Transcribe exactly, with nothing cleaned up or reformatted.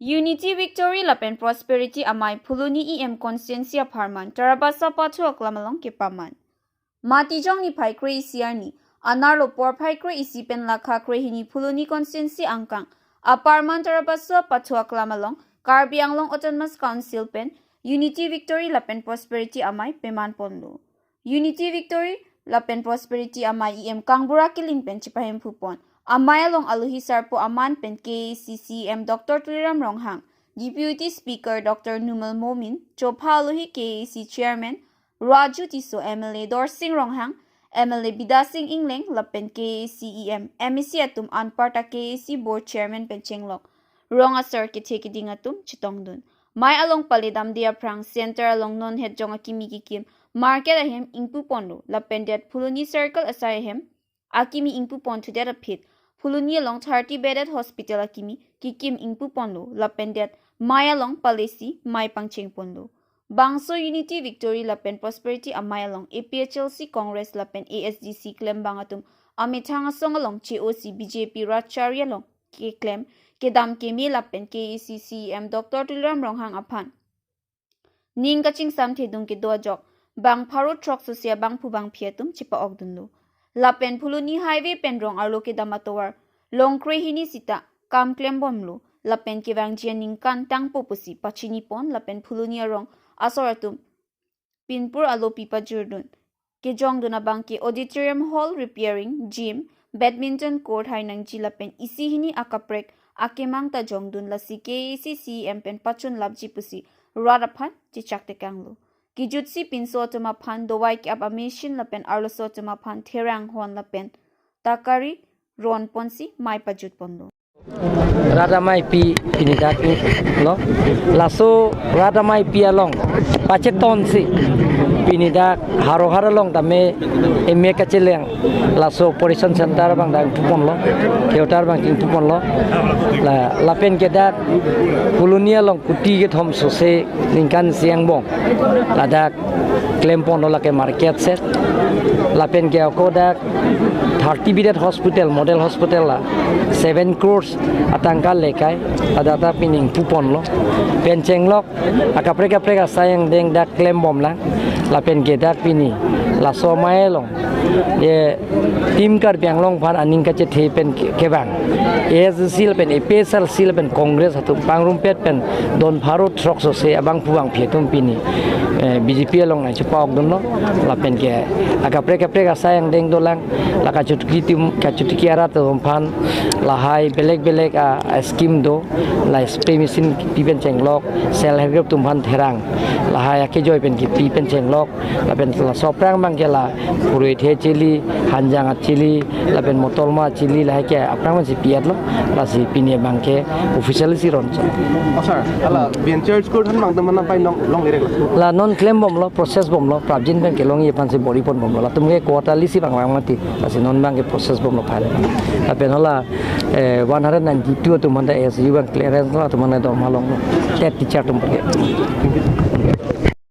Unity Victory lapen Prosperity Amei Phuloni E M constituency apharman Tarabasa Pathu aklam along kepaman. Matijong niphai kre-isi arni, anerlo porphai kre-isi pen lakha krehini Phuloni constituency angkang apharman Tarabasa Pathu aklam along Karbi Anglong Autonomous Council pen Unity Victory lapen Prosperity Amei peman ponlo. Unity Victory lapen Prosperity Amei E M Kangbura Killing pen chepahemphu pon. Amei along alohi sarpo aman pen K A A C C E M Doctor Tuliram Ronghang, Deputy Speaker Doctor Numal Momin, chopha alohi K A A C Chairman Raju Tisso, M L A Dorsing Ronghang, M L A Bidya Sing Engleng lapen K A A C E M, M A C atum anparta K A A C Board Chairman pen chenglok rong asar kethe keding atum chetongdun. Mei along pale damde aphrang center along non het jong akimi kekim market ahem ingpu ponlo lapen det Phuloni circle asai ahem akimi ingpu pon thudet aphi Phuloni along thirty bedded hospital akimi kekim ingpu ponlo lapen det mei along palesi mei pangcheng ponlo. Bangso Unity Victory lapen Prosperity Amei along A P H L C, Congress lapen A S D C klembang atum amethang asong along che-osi B J P rat chari along keklem kedam keme lapen K A A C C E M Doctor Tuliram Ronghang aphan ning kachingsamthe dung kedo ajok bang pharo throksi abangphu bangphi atum chepa-okdunlo. Lapen Phuloni highway pen rong arlo kedam atovar long krehini sita kam klembomlo lapen kevangji aningkan tangpo pusi pachini pon lapen Phuloni arong asor atum pinpur alopi pajurdun kejongdun abangke auditorium hall repairing, gym, badminton court hai nangji lapen isi hini akaprek akemang ta jongdun, lasi K A A C C E M pen pachun lapji pusi rat aphan chechak tekanglo. Kejutsi pinso atum aphan dovai ke-ap amachine lapen arloso atum aphan therang hon lapen takari ron ponsi mei pajut ponlo. Rat ameipi pini dak lo, laso rat ameipi along pachetonsi pini dak Howraghat along tame M A kachelang laso operation center abang dak ingpu ponlo, theater abang ingpu ponlo. La, lapen ke dak Phuloni along kuti kethom sose ningkan isi angbong ladak klem ponlo, lake market set. Lapen ke ako dak thirty bedded hospital, model hospital la seven crores atangka lekai, ladak ta pini ingpu ponlo. Pen chenglok akaprek kaprek asai angdeng dak klembomlang. Lapen ke dak pini laso amei along ye Team Karbi Anglong aphan aning kachethe pen ke-, kevang A S D C lapen A P H L C lapen Congress atum pangrumpet pen don pharo throksi abangphu bangphi atum pini, eh, B J P along nangchepa-okdunlo. Lapen ke akaprek kaprek asai angdeng dolang, la kachotiki tim, kachotiki arat atum aphan lahai belek belek a, a scheme do, la spray machine kipi pen chenglok, self help group atum aphan therang, lahai akejoi pen kipi pen chenglok, lapen laso aphrang abangke la purui the chili, hanjang achili, lapen motolma chili, lahai ke aphrang si pi-etlo, lasi pini abangke officially si ronchot. Oh, sir, hala venture school than bang teman apa nong long lirek lah. La non klembomlo, process bomlo, prapjin abangke longji aphansi bor-i ponbomlo. Latum ke quarterly si bang vang mati, lasi non abangke process bomlo phan. Lapen hala, eh, one hundred ninety-two atum aphan ta S U abang clearance lo, atum aphan ta dorma longlo. Tet teacher atum abangke.